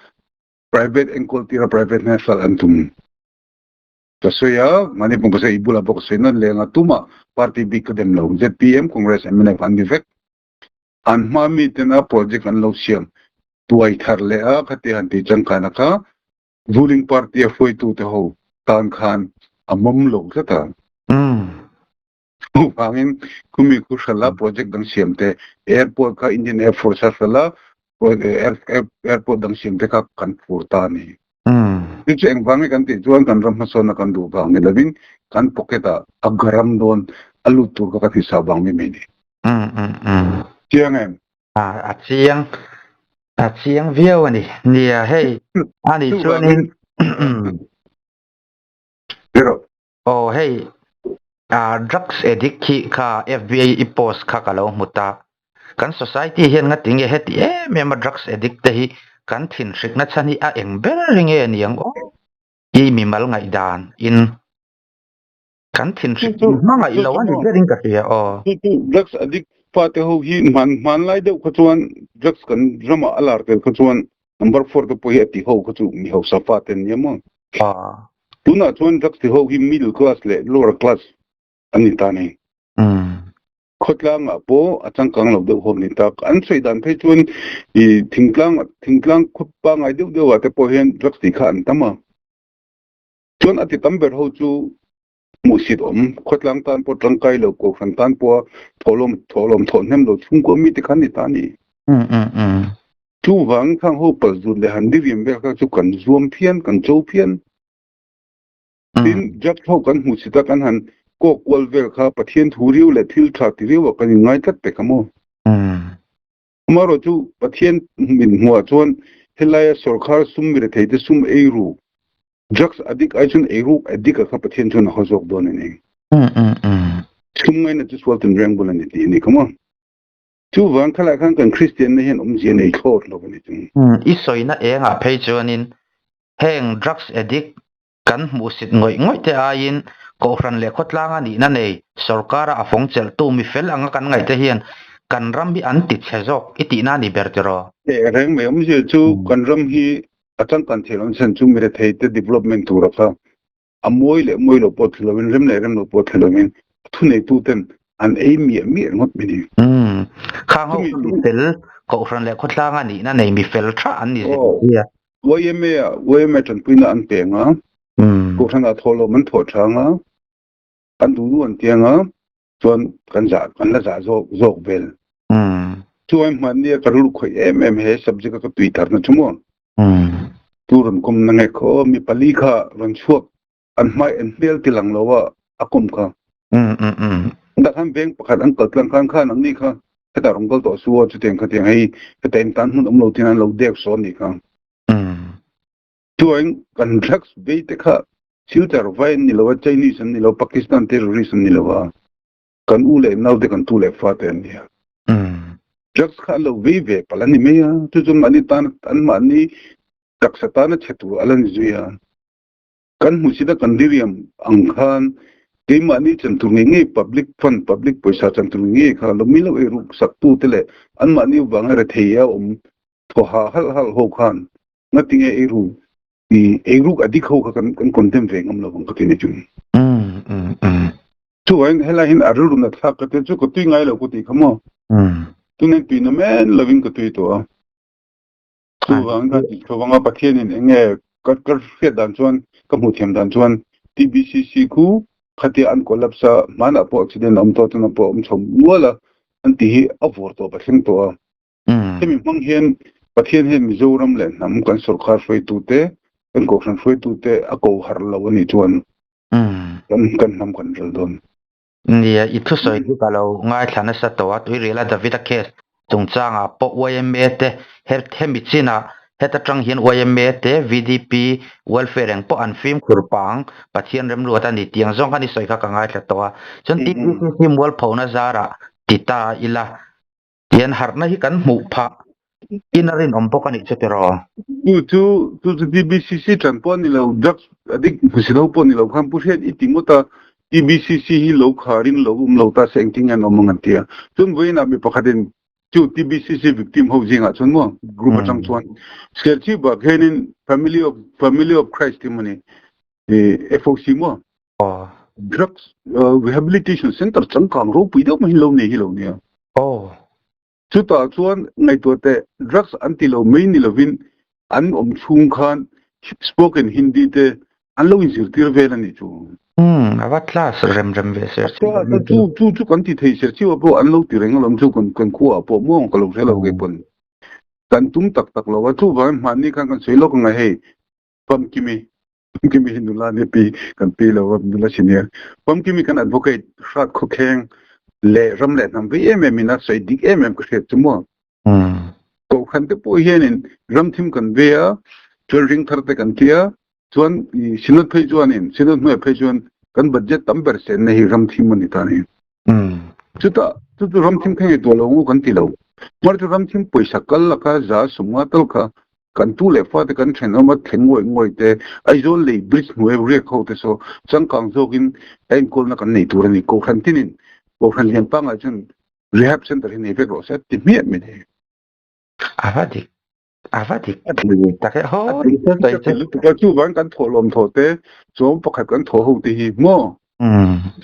[SPEAKER 2] private enkawl tira private hna hralh an tum? Ka sawi a, mahni pawh ka sawi, i bulah pawh ka sawi nawn leng a, tumah party bik ka dem lo. ZPM, Congress, mnf an ni vek. An hma mi tena project an lo siam tuai thar leh a, khati han tih changkana kha ruling party a hruaitu te ho tan khan a mawm lo tlat a. Chuvangin khumi khu hrala project dang siam te, airport kha Indian Air Force a hrala airport dang siam te kha kan phur ta a ni. Chu chu engvang nge kan tih chuan kan ram hmasawnna kan duh vang ni lovin kan pocket ah a garam dawn a lut tur kha kan hisau vang mi mai ni. Chiang em?
[SPEAKER 1] A chiang, a chiang viau a ni. Nia hei, a nih chuanin Aw hei, drugs addict hi kha FBI i post kha ka lo hmu ta. Kan society hian nga tinge heti em em a drugs addict te hi kan thinhrikna chhan hi a eng ber nge niang aw? I mimal ngaihdan in. Kan thinhrik hmangaih lo a ni berin ka hria aw.
[SPEAKER 2] Chu chu drugs addict fate ho hi hman hmanlai deuh kha chuan drugs kan ramah a lar tel kha chuan number four te pawh hi a ti ho kha chu mi hausa fate an nia maw. Tunah chuan drugs ti ho hi middle class leh lower class an ni ta ni. Khawtlangah pawh a changkang lo deuh ho ni ta. An sawi dan phei chuan i thingtlang thingtlang khaw pangngai deuh deuh ah te pawh hian drugs ti kha an tam a. Chuan a ti tam ber ho chu hmuhsit awm, khawtlang tan pawh tangkai lo, kohhran tan pawha thawhlawm thawhlawm thawh hnem lo chhungkua mite kha an ni ta a ni. Chuvang khang ho pal zut leh han diriam vel kha chu kan zuam phian, kan cho phian. Tin, judge ho kan hmuhsit a kan han kawk kual vel kha Pathian thu riau leh thil tha ti riau ah kan inngai tlat pek a maw? Amaherawh chu Pathian min hmuhah chuan helaia sorkar sum mirethei te sum ei ru, drugs addict ai chuan ei ruk addict a kha Pathian chuan a haw zawk dawn a ni. Sum ngaina chu sual tinreng bul a ni tih a ni kha maw. Chuvang khalai khan kan Kristianna hian awmzia nei thlawt lo a ni chung.
[SPEAKER 1] I sawina engah phei chuanin heng drugs addict Kan hmuhsit ngawih ngawih te aiin Kohhran leh khawtlanga nihna nei sorkara a fawng chelhtu mi fel anga kan ngaih te hian kan ram hi an ti chhe zawk i tihna a ni ber tiraw?
[SPEAKER 2] Teh reng mai awmzia chu kan ram hi a changkan thei lo chhan chu mirethei te development tura kha a mawi leh mawi lo pawh thli lovin rem leh rem lo pawh thli lovin a thuneitu ten an ei miah miah ringawt mai ni.
[SPEAKER 1] Umm khang ho kha mi fel Kohhran leh khawtlanga nihna nei mi fel tha an ni zet sia.
[SPEAKER 2] YMA ah YMA tanpuina an peng a, Kohhran ah thawhlawm an thawh chang a, an duh duh an tiang a, chuan kan zah kan la zah zawk zawk vel. Chuan hmanni a ka rilru khawih em em he subject a ka tui tharna chu maw. Tu rawn kawm na nge khaw mi pali kha rawn chhuak an hmai an hmel ti lang lo a a kawm kha. Dah khan veng pakhat an kal tlang khan khan ang ni kha hetah rawn kal tawh su a chutiang khatiang hei heta in tan hmun awm lo tin an lo dek sawn ni kha. Chuan kan drugs vei te kha Silchar vai an ni lo a, Chinese an ni lo, Pakistan terrorist an ni lo a, kan u leh nau te kan tu leh fa te an ni a. Drugs kha an lo vei ve palh a ni mai a, chu chu mahni tan an mahni taksa tana chhe tur a la ni zui a. Kan hmuhsit a kan diriam ang khan keimahni chan tur ngei ngei public fund, public pawisa chan tur ngei ngei kha lo mi lo ei ruk sak tu te leh anmahni vanga rethei a awm thaw ha halh halh ho khan ngatinge ei ru. I eiruk addict ho kha kan kan condemn ve ngam lovang ka ti ni chu.
[SPEAKER 1] Mm mm mm.
[SPEAKER 2] Chuvangin helai hian a rilru nat thlak ka tia chu ka tui ngai lo ka tih kha maw.
[SPEAKER 1] Mm.
[SPEAKER 2] Tunin tui na men lovin ka tui tawh a. Chuvangin ka ti chuvanga Pathianin eng nge ka ka hriat dan chuan ka hmuh thiam dan chuan TBCC khu khatia an collapse a hmanah pawh accident a awm tawh tunah pawh a awm chho nual a an tih hi a vawr tawp a thleng tawh a. Hemi hmang hian Pathian hian Mizoram leh hnam kan sawrkar hruaitute, kan kohhran hruaitute a ko harh lo a nih chuan kan kan hnam kan ral dawn.
[SPEAKER 1] Nia, i thusawi hi ka lo ngaithla nasa tawh a, Tuiriala Davida case chungchangah pawh yma te hemi chinah heta tang hian yma te VDP welfare eng pawh an fimkhur pang Pathian remruat a ni tih ang zawng khan i sawi kha ka ngaithla tawh a. Chuan TBCC mualphona zarah ti ta ila Tian harhna hi kan hmuh phah in a rinawm bawk a nih chu tiraw?
[SPEAKER 2] Chu chu chu chu TBCC tan pawh a ni lo, drugs addict hmusi lo pawh a ni lo khan Pu Hriat i ti ngawt a, TBCC hi lo kharin lo awm lo ta se engtin nge an awm ang an ti a. Chuan vawiinah mi pakhatin chu TBCC victim ho zingah chuan maw group atang chuan Serchhip ah khianin Family of Family of Christ tih maw ni FOC maw Drugs Rehabilitation Centre changkang ropui deuh mai hi lo nei hi lo nia. Chutah chuan ngaihtuah teh drugs an ti lo mai ni lovin an awm chhung khan spoken Hindi te an lo inzirtir vel a nih chu.
[SPEAKER 1] Umm a va class rem rem ve ser chiu a
[SPEAKER 2] mi chu. Chu chu kan ti thei ser chiu a pawh an lo ti reng alawm chu kan kan khua ah pawh maw ka lo hre lo kei pawn. Kan tum tak tak lo a chuvangin hmanni khan kan sawi lawk ang a hei Famkimi Famkimi hi nula nia pi kan pi lo a nula si nia. Famkimi kan advocate hrat khawkheng leh ram leh hnam vei em em in a sawi dik em em ka hriat chu maw. Kohhran te pawh hianin ram thim kan ve a, chuan ring thar te kan tia, chuan synod phei chuanin synod hnuaiah phei chuan kan budget tam ber senna hi ram thim a ni ta ni. Chutah chu chu ram thim kha ngaihtuah lo ang kan ti lo. Hmar chu ram thim pawisa kal laka za sumnga tal kha Kan tu leh fate kan thenawm a thleng ngawih ngawih te, Aizawl lei bridge hnuai riak ho te saw changkang zawkin a enkawlna kan nei tur a ni. Kohhran tinin Kohhran lian pangngai chuan Rehab Centre hi nei vek rawh se a ti hmiah mai ni.
[SPEAKER 1] A va dik, a va dik tak e, haw dik
[SPEAKER 2] sawi chu. Lutuk a, chuvang kan thawhlawm thawh te, chuan pakhat kan thawh ho te hi maw?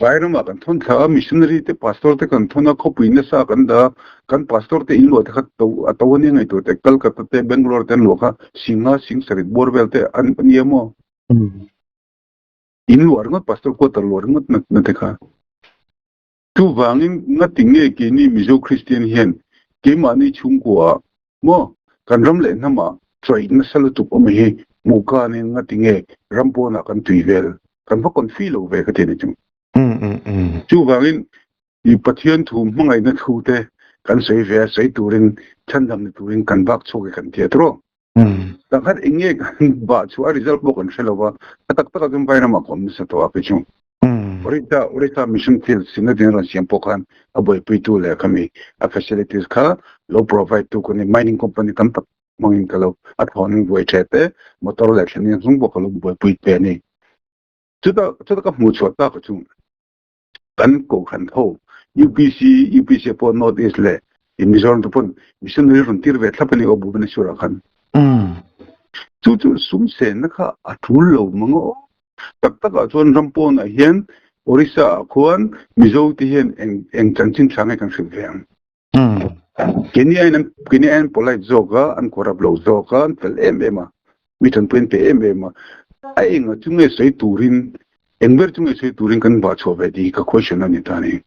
[SPEAKER 2] Vairamah kan thawn thla a, missionary te pastor te kan thawn a, khawpui nasa kan dah a, kan pastor te in luah te kha to a to ania ngaihtuah teh, Calcutta te Bangalore te an luah kha Singha Sing sarih bawr vel te an ania maw? In luah ringawt pastor quarter luah ringawt na na te kha. Chuvangin ngati nge keini Mizo Kristian hian keimahni chhungkua ah maw kan ram leh hnamah chawi nasa lutuk awm hi hmuh kanin ngati nge ram pawnah kan tui vel kan va confi lo ve ka ti a ni chu. Chuvangin i Pathian thu hmangaihna thu te kan sawi ve a, sawi turin chhandam ni turin kan bak chhuak e kan ti a tiraw. Takhat eng nge kan bah chu a result pawh kan hre lo va, a tak takah chuan Vairamah ka awm nasa tawh a kei chu. Orissa Orissa mission field sinna din rawn siam pawh khan a buaipuitu leh khami a facilities kha lo provide tu ka ni mining company tam tak hmangin ka lo a thlawnin buai tha te motor leh thlenin a hnung pawh ka lo buaipui pe a ni. Chuta chuta ka hmuh chhuah tak chu kan kohhran ho UPC UPC pawh North East leh Mizoram te pawn missionary rawn tir ve thlap a ni aw Bhubaneswar ah khan. Chu chu sum senna kha a tul lo mang aw. Tak takah chuan ram pawnah hian Orissa ah khuan Mizo te hian eng eng chanchin tha nge kan hrilh ve ang. Keini aiin an keini aiin an polite zawk a, an corrupt lo zawk a, an fel em em a, mi tanpui an pe em em a. A enga chu nge sawi turin, eng ber chu nge sawi turin kan vah chhuah ve tih hi ka question a ni ta a ni.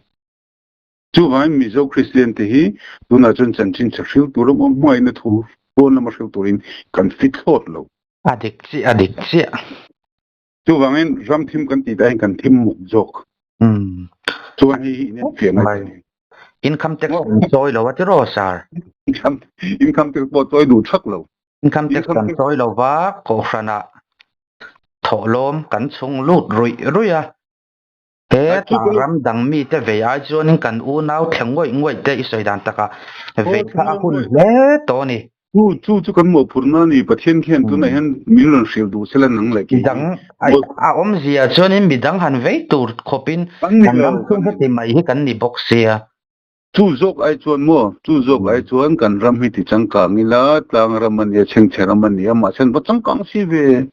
[SPEAKER 2] Chuvangin Mizo Kristian te hi tunah chuan chanchin chhe hril tur emaw hmangaihna thu pawn lama hril turin kan fit hlawt lo.
[SPEAKER 1] A dik chiah, a dik chiah.
[SPEAKER 2] Chuvangin ram thim kan tih daihin kan thim muk zawk. Chuan hei hi inen fiah ngai ta ni.
[SPEAKER 1] Income tax kan chawi lo a tiraw sir?
[SPEAKER 2] Income income tax pawh chawi duh thak lo.
[SPEAKER 1] Income tax kan chawi lo va, kohhranah thawhlawm kan chhung lut ruih ruih a. He ta ram dang mite vei ai chuanin kan unau thle ngawih ngawih te i sawi dan takah vei kha a hun hle tawh a ni.
[SPEAKER 2] Chu chu chu kan mawhphurhna a ni. Pathian khian tunah hian min rawn hrilh duh sela nang leh kei hi.
[SPEAKER 1] Midang a awmzia chuanin midang han vei tur khawpin kan ram chhung heti mai hi kan ni bawk sia.
[SPEAKER 2] Chu zawk ai chuan maw? Chu zawk ai chuan kan ram hi ti changkang ila, tlang ram a nia, chhengchhe ram a nia, mahse an va changkang si ve.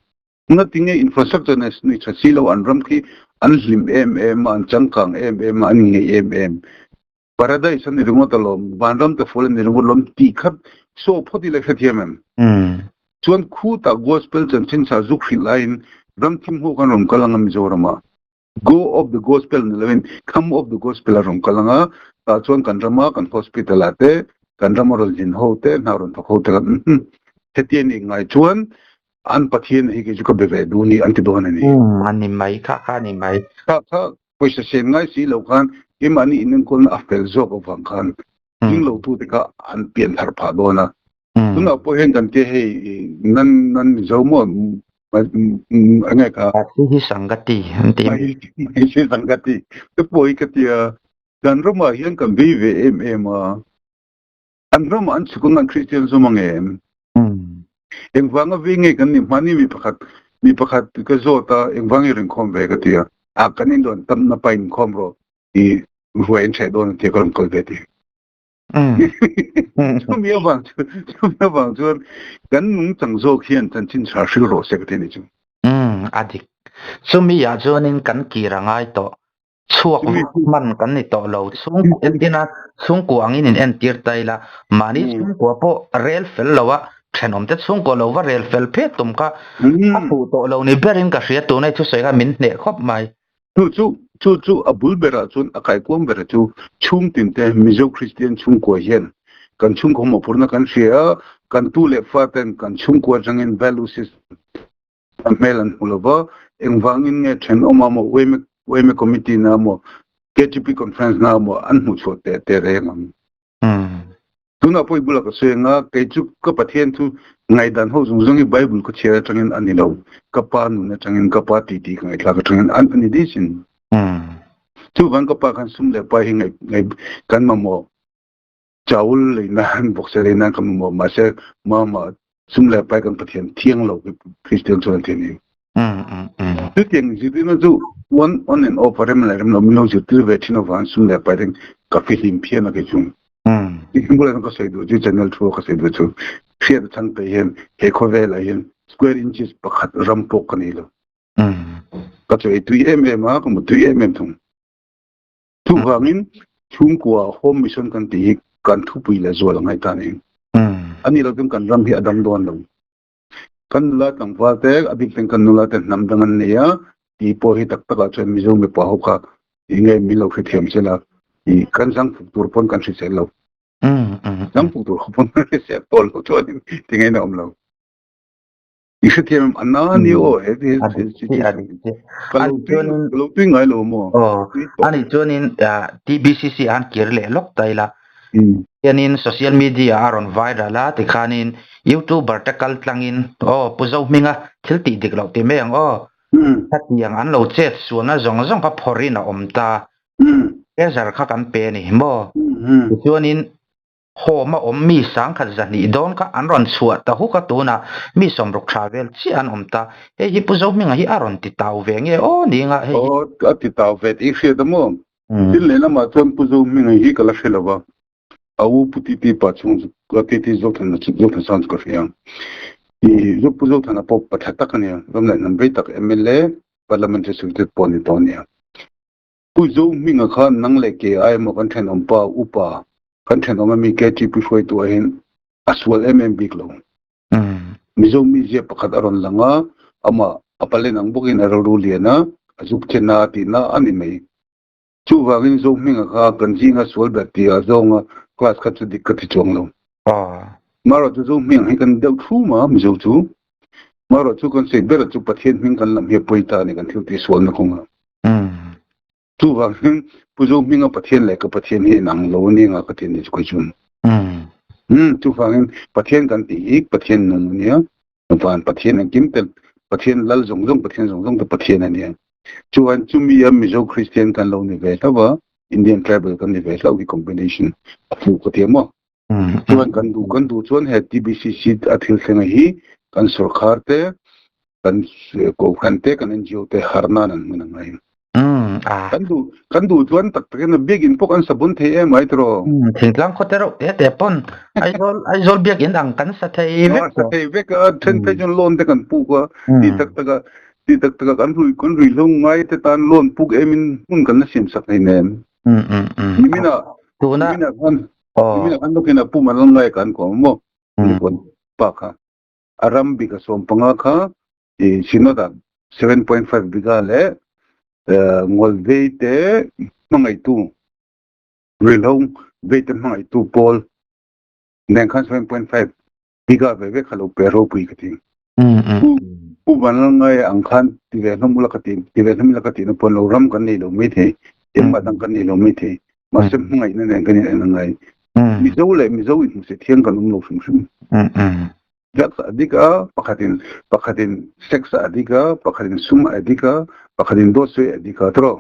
[SPEAKER 2] Ngatinge infrastructure nei nei tha si lo an ram khi an hlim em em a, an changkang em em a, an inngeih em em. Paradise a ni ringawt alawm, vanram te fual a ni ringawt alawm tih kha saw phawt ila hrethiam em? Chuan khutah gospel chanchin sa zuk hrilh laiin ram thim ho khan rawn kal anga Mizoramah. Go of the gospel ni loin come of the gospel a rawn kal anga tah chuan kan rama kan hospital ah te kan rama rawn zin ho te hna rawn thawk ho te khan umm hetiang nih ngai chuan an Pathian hi kei chu ka be ve duh ni an ti dawn a ni.
[SPEAKER 1] Umm a ni mai kha kha a ni mai.
[SPEAKER 2] Kha kha pawisa sen ngai si lo khan keimahni inenkawlna a fel zawk avang khan ding lo tu te kha an pian thar phah dawn a. Tunah pawh hian kan tia hei nan nan Mizo maw enge kha.
[SPEAKER 1] Hi Sangati an ti.
[SPEAKER 2] Hi Sangati te pawh hi ka tia kan ramah hian kan vei ve em em a. An ramah an chhuk ang an Kristian zawm ang em? Engvanga vei nge kan nih hmani mi pakhat mi pakhat ka zawt a engvang i rinkhawm ve ka tia. A kan inrawn tamna pa inkhawm rawh i ruai an hreh dawn an tia ka rawn kal ve ti. Chumi avang chu chumi avang chuan kan nungchang zawk hian chanchin tha hril rawh se ka ti a ni chu.
[SPEAKER 1] Umm a dik. Chumi ah chuanin kan kir a ngai tawh. Chhuak vak hman kan ni tawh lo. Chhungkua entina chhungkua angin in entir ta ila mahni chhungkua pawh rel fel lo a thenawmte chhungkua lo va rel fel phet tum kha a fuh tawh lo ni berin ka hria tuna i thusawi kha min hneh khawp mai.
[SPEAKER 2] Chu chu chu chu a bul berah chuan a kaikuang berah chu chhungtin te Mizo Kristian chhungkua hian kan chhungkaw mawhphurhna kan hria a, kan tu leh fa ten kan chhungkua atangin value system a hmel an hmu lova, engvangin nge thenawm a maw yma yma committee na maw KTP conference na maw an hmuhchhuah teh teh reng ang. Tunah pawh i bulah ka sawi ang a, kei chu ka Pathian chu ngaihdan ho zawng zawng hi Bible ka chhiar atangin a ni lo, ka pa nun atangin, ka pa titi ka ngaihthlak atangin a ni dih sin. Chuvang ka pa khan sum leh pai hi ngaih kan mamawh chaul lei nan, vawksa lei nan kan mamawh, mahse mama sum leh pai kan Pathian thiang lo hi Kristian chuan an ti a ni. Chutiang zirtirna chu on on and off a rem leh rem lo min lo zirtir ve thin avang sum leh pai reng ka fihlim phian a kei chu. Tin bulah ka sawi duh chu channel thu a ka sawi duh chu hriat a chang te hian he khawvel ah hian square inches pakhat ram pawh ka nei lo. Ka chaw ei tui em em a ka mut tui em em thung. Chuvangin chhungkua home mission kan tih hi kan thupui leh zual a ngaih ta a ni. A nih loh chuan kan ram hi a dam dawn lo. Kan nula tlangval te, a bik ten kan nula te hnam dang an nei a, tih pawh hi tak takah chuan Mizo mipa ho kha ih nge min lo hrethiam se la, ih kan zang fuk tur pawn kan hrisel lo. Zang fuk tur ho pawn kan hrisel tawh lo chuanin tinge na awm lo. I hrethiam em? A na ni aw he he ka lo tui ka lo tui ngai lo maw?
[SPEAKER 1] Aw, ani chuanin TBCC an kir leh lawk ta ila. Hianin social media a rawn viral a tikhanin youtuber te kal tlangin aw Pu Zohminga thil tih dik loh ti mai ang aw khatiang an lo chet sualna zawng zawng kha phawrhin a awm ta pressure kha kan pe a ni maw tichuanin home a awm mi sangkhat zahnih dawn kha an rawn chhuah ta huk a tunah mi sawmruk tha vel chiah an awm ta hei hi Pu Zohminga hi a rawn ti tau ve nge aw ni nga hei hi
[SPEAKER 2] Aw a ti tau ve tih i hriat a maw? Tin lehlamah chuan Pu Zohminga hi ka la hre lo va, a u Pu Titi pa chhung chu ka Titi Zothana chu Zothana chu ka hria. I Pu Zothana pawh pa tha tak a nia, ram leh hnam vei tak mla Parliamentary Secretary pawh a ni tawh a nia. Pu Zohminga kha nang leh ke ai emaw kan thenawm pa upa kan thenawm ami KTP hruaitu ah hian a sual em em bik lo. Mizo mizia pakhat a rawn lang a, amah a palen ang bawkin a rilru lian a, a zuk then a tihna a ni mai. Chuvangin Zohminga kha kan zinga sual ber tih ah zawnga class kha chu dik ka ti chuang lo. Marawh chu Zohminga hi kan deuh thum a Mizo chu. Marawh chu kan sawi ber chu Pathian hming kan lam hi a pawi ta a ni kan thil tih sualna kawngah. Chuvangin Pu Zohminga Pathian leh ka Pathian hi inang lo a ni anga ka ti a ni chu kei chuan. Chuvangin Pathian kan tih hi Pathian nung a nia, van Pathian engkim te Pathian lal zawng zawng Pathian zawng zawng te Pathian a nia. Chuan chumi a Mizo Kristian kan lo ni ve hlauh a, Indian tribal kan ni ve hlauh hi combination a fuh ka ti a maw. Chuan kan duh kan duh chuan he TBCC a thil thlenga hi kan sorkar te kan kohhran te kan NGO te harh nan an hman a ngai.
[SPEAKER 1] A.
[SPEAKER 2] Kan duh kan duh chuan tak takin a biakinn pawh kan sa bun thei em ai tiraw?
[SPEAKER 1] Thingtlang khaw te reuh te te pawn Aizawl Aizawl biakinn ang kan sa thei vek
[SPEAKER 2] tawh. Sa thei vek a, then phei chuan loan te kan puk a, ti tak taka ti tak taka kan rui kan ruihhlo ngai te tan loan puk emin hmun kan la siam sak hleinem. Nimina
[SPEAKER 1] Tuna
[SPEAKER 2] nimina khan nimina khan lawkin a pum an la ngai kan kawm maw? Pa kha a ram bik a 15 kha i Synod-ah 7.5 bigha leh Ngawlvei te hmangaihtu, Ruihhlo vei te hmangaihtu pawl nen khan 7.5 bigha ve ve kha lo pe ropui ka ti. Pu Vanlalngaia ang khan ti ve hlawm ula ka ti, ti ve hlawm ila ka tihna pawn lo ram kan nei lo maithei, engmah dang kan nei lo maithei, mahse hmangaihna nen kan in en a ngai. Mizo leh Mizo inhmuhsit thiang kan awm lo hrim hrim. Drugs addict a, pakhatin pakhatin sex a addict a, pakhatin sum a addict a, pakhatin dawt sawi a addict a tawrh.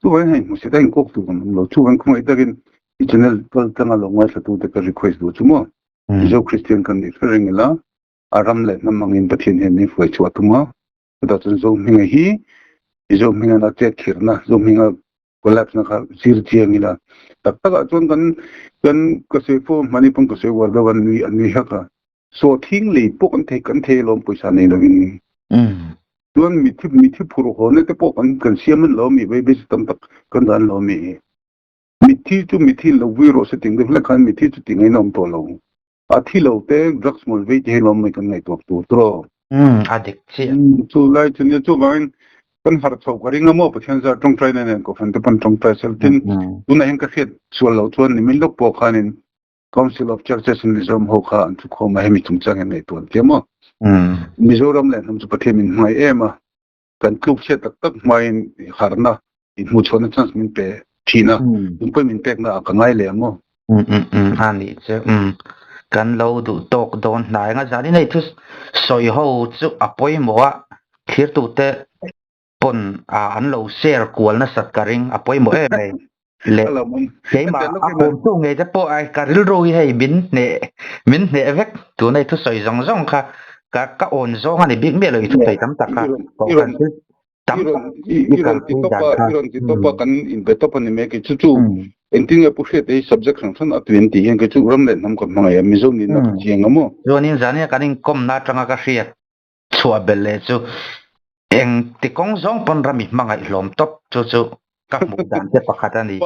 [SPEAKER 2] Chuvangin hei hmuhsit a inkawk tur kan awm lo. Chuvang khawngaih takin i channel kal tlanga lo ngaithlatute ka request duh chu maw. Mizo Kristian kan nih hre reng ila, a ram leh hnam angin Pathian hian min hruai chhuah tum a. Chutah chuan Zohminga hi Zohminga'n a chet khirhna, Zohminga collapse na kha zir chiang ila. Tak takah chuan kan kan ka sawi fo hmani pawn ka sawi uar deuh a nui a nui hak a. Sawhthing lei pawh kan thei kan thei alawm pawisa nei lovin. Chuan mithi mithi phurh haw na te pawh kan kan siam an lo mi vei basic tam tak kan dan lo mi. Mithi chu mithi lo vui rawh se ting deuh hlek khan mithi chu ti ngaina awm tawh lo. A thi lo te drugs mawl vei te hi lawm mai kan ngaihtuah tur tawh.
[SPEAKER 1] A dik chiah.
[SPEAKER 2] Chu lai chu nia chuvangin kan harh chho ka ring a maw Pathian zar tawngtai na nen kohhran te pawn tawngtai sel tin tunah hian ka hriat sual loh chuan nimin lawk pawh khanin Council of Churches in Mizoram ho kha an thukhawm a hemi chungchang hian ngaihtuah an thiam a. Mizoram leh hnam chu Pathian min hmangaih em a. Kan tluk chhiat tak tak hmain harhna inhmuhchhuahna chance min pe thin a, lungpui min pekna ah ka ngai leh ang aw.
[SPEAKER 1] A nih chu kan lo duh tawk dawn hnai anga zanin hei thu sawi ho chu a pawimawh a, thlirtute pawn an lo share kual nasat ka ring a pawimawh em mai. Leh keimah a kawmtu ngei te pawh ai ka rilru hi hei min hneh min hneh vek tuna i thusawi zawng zawng kha ka ka awn zawng a ni bik miah lo i thusawi tam tak kha kohhran thil tam tak
[SPEAKER 2] i rawn ti tawp a i rawn ti tawp a kan inbe tawp a ni mai kei chu chu engtin nge pu hriat hi subject hrang hrang a tui an tih hian kei chu ram leh hnam ka hmangaih a Mizo nihna ka chiang a maw.
[SPEAKER 1] Chuanin zan kan inkawmna atanga ka hriat chhuah belh leh chu eng ti kawng zawng pawn ram i hmangaih hlawm tawp chu chu ka hmuh dan te pakhat a ni.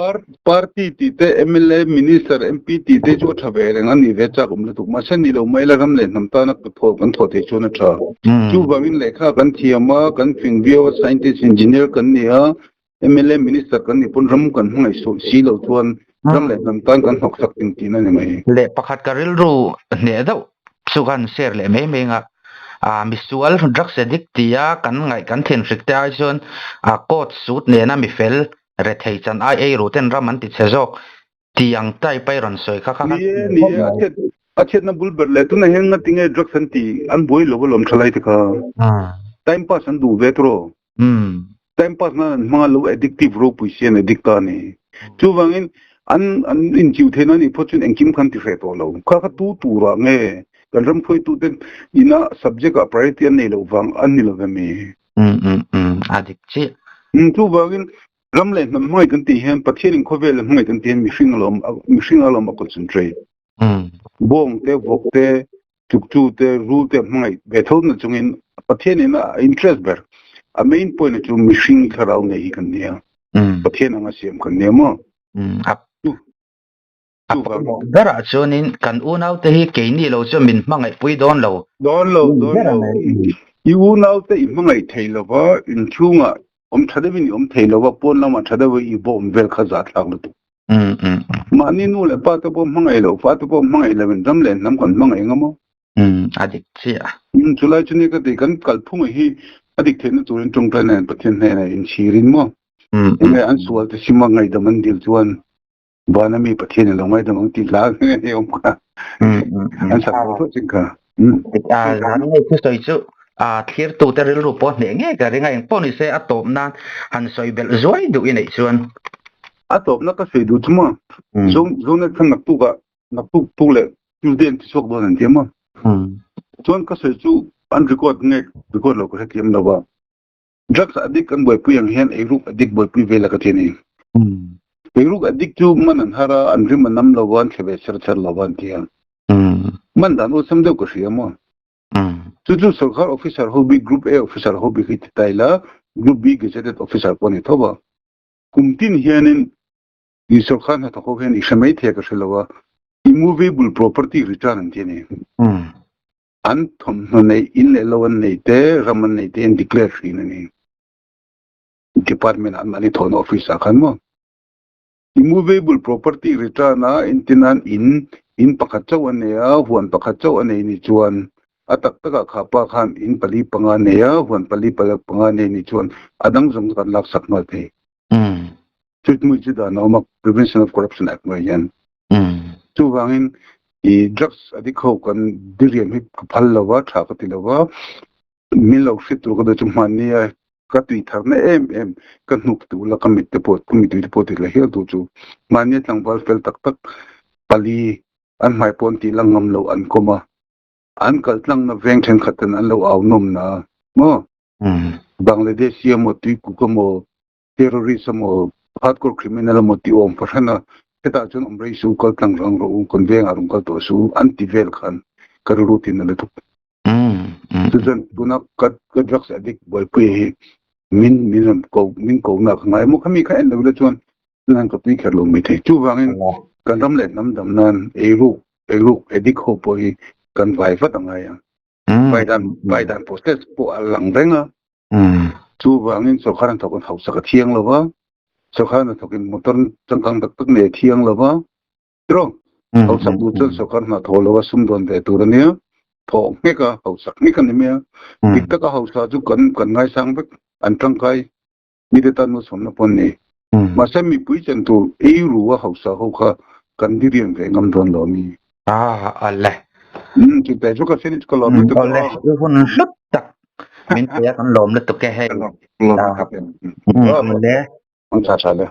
[SPEAKER 2] Party tih te mla, Minister, MP tih te chu a tha ve reng a ni ve chak awm lutuk. Mahse ni lo mai la ram leh hnam tana ka thawh kan thawh theih chuan a tha. Chuvangin lehkha kan thiam a, kan fing viau a, scientist, engineer kan ni a, mla, Minister kan nih pawn ram kan hmangaih sawi si lo chuan ram leh hnam tan kan hnawksak ting tihna a ni mai.
[SPEAKER 1] Leh pakhat ka rilru hneh deuh chu kan share leh mai mai ang a, ah misual drugs addict tia kan ngaih kan thinhrik te ai chuan ah coat suit nena mifel rethei chan ai ei ru ten ram an ti chhe zawk tih ang type a i rawn sawi kha kha
[SPEAKER 2] Ni e, ni e, a chhiat a chhiatna bul ber leh tunah hian ngatinge drugs an ti an buai lo alawm thalai te kha. Time pass an duh ve tawh. Time pass nan an hmang a lo addictive ropui si an addict ta a ni. Chuvangin an an inchiu theihna a nih phawt chuan engkim khan ti hreh tawh lo. Kha kha tu turah nge kan ram hruaitute ina subject ah priority an nei loh vang an ni lo ve mi.
[SPEAKER 1] A dik chiah.
[SPEAKER 2] Chuvangin ram leh hnam hmangaih kan tih hian Pathianin khawvel hmangaih kan tih hian mihring alawm mihring alawm a concentrate. Bawng te, vawk te, chukchu te, rul te hmangaih ve tho na chungin Pathianin a interest ber a main point chu mihring thlarau nei hi kan nia. Pathian anga siam kan nia maw?
[SPEAKER 1] A pawimawh berah chuanin kan unaute hi keini lo chuan min hmangaih pui dawn lo.
[SPEAKER 2] Dawn lo, dawn lo. I unaute i hmangaih thei lova, inchhungah awm tha deuhin i awm thei lova, pawn lamah tha deuhin i bawm vel kha zahthlak lutuk. Mahni nu leh pa te pawh hmangaih loh, fa te pawh hmangaih loin ram leh hnam kan hmangaih eng a maw?
[SPEAKER 1] A dik chiah.
[SPEAKER 2] Chulai chu ni ka ti, kan kalphunga hi a dik theihna turin tawngtai nen Pathian hnenah inchhirin maw? Enge an sual te sima ngaihdam an dil chuan Vana mi Pathian in lo ngaidam ang tih hla nge awm kha. An sak tawh tawh ching kha.
[SPEAKER 1] Zan ngei thu sawi chu thlirtu te rilru pawh hneh ngei ka ring a, engpawh ni se a tawp nan han sawi belh zuai duh i neih chuan.
[SPEAKER 2] A tawpna ka sawi duh chu maw, Zonet khan naktuk ah naktuk tuk leh Tuesday an ti chhuak dawn an ti a maw. Chuan ka sawi chu an record nge record lo ka hrethiam lo a. Drugs addict kan buaipui ang hian eiruk addict buaipui vel a ka ti a ni. Eiruk addict chu man an har a, an rim a nam lo a, an thle ve cher cher lo a an ti a. Man dan awlsam deuh ka hria maw? Chu chu sorkar officer ho bik Group A officer ho bik hi ti ta ila, Group B gazetted officer pawh a ni tho va. Kum tin hianin i sorkar hnathawk ho hian i hre mai thei a ka hre lo a, immovable property return an ti a ni. An thawmhnaw neih in leh lo an nei te, ram an nei te an declare thin a ni. Department ah anmahni thawhna office ah khan maw. Immovable property return a entirnan in, in pakhat chauh a nei a, huan pakhat chauh a nei ni chuan a tak takah kha pa khan in pali panga a nei a, huan pali panga a nei ni chuan a dang zawng chu kan laksak nghal thei. Chutmui chu dan a awm a, Prevention of Corruption Act hnuai hian. Chuvangin i drugs addict ho kan diriam hi ka phal lo va, tha ka ti lo va, min lo hriat tur ka duh chu hmanni a ka tui tharna em em ka hnuk tu la ka mit te pawh ka mitui te pawh ti la hial tu chu hmanni a tlangval fel tak tak pali an hmai pawn tih la ngam lo an kawm a, an kal tlangna veng thenkhat ten an lo au nawm na maw Bangladesh hi emaw tuikuk emaw terrorist emaw hardcore criminal emaw tih awm fahran a, hetah chuan awm rei suh kal tlang rang rawh u, kan vengah rawn kal tawh suh u an ti vel khan ka rilru tin a la thup. Chu chuan tuna ka ka drugs addict buaipui hi min min rawn ko min ko na ka ngai emaw khami kha en lo ila chuan chuan ka tui kher lo mai thei. Chuvangin kan ram leh hnam dam nan eiruk eiruk addict ho pawh hi kan vai vat a ngai ang. Vai dan vai dan process pawh a lang reng a. Chuvangin sorkar an thawk an hausak a thiang lo va, sorkar an thawkin motor changkang tak tak nei a thiang lo va, tiraw? Hausak duh chuan sorkar hna thawh lo a sumdawn ve tur a nia, thawh nghek a, hausak nghek a ni mai a. Dik taka hausa chu kan kan ngaisang vek, an tangkai mite tan malsawmna pawh an nei. Mahse mipui chen tur ei ru a hausa ho kha kan diriam ve ngam dawn lo a mi.
[SPEAKER 1] Ah, awle.
[SPEAKER 2] Chutah chu ka hre ka lawm lutuk a.
[SPEAKER 1] Awle, i hun hlut tak min pe a kan lawm lutuk e hei.
[SPEAKER 2] Ka lawm lutuk e.
[SPEAKER 1] Awle.
[SPEAKER 2] Ang tha tha le.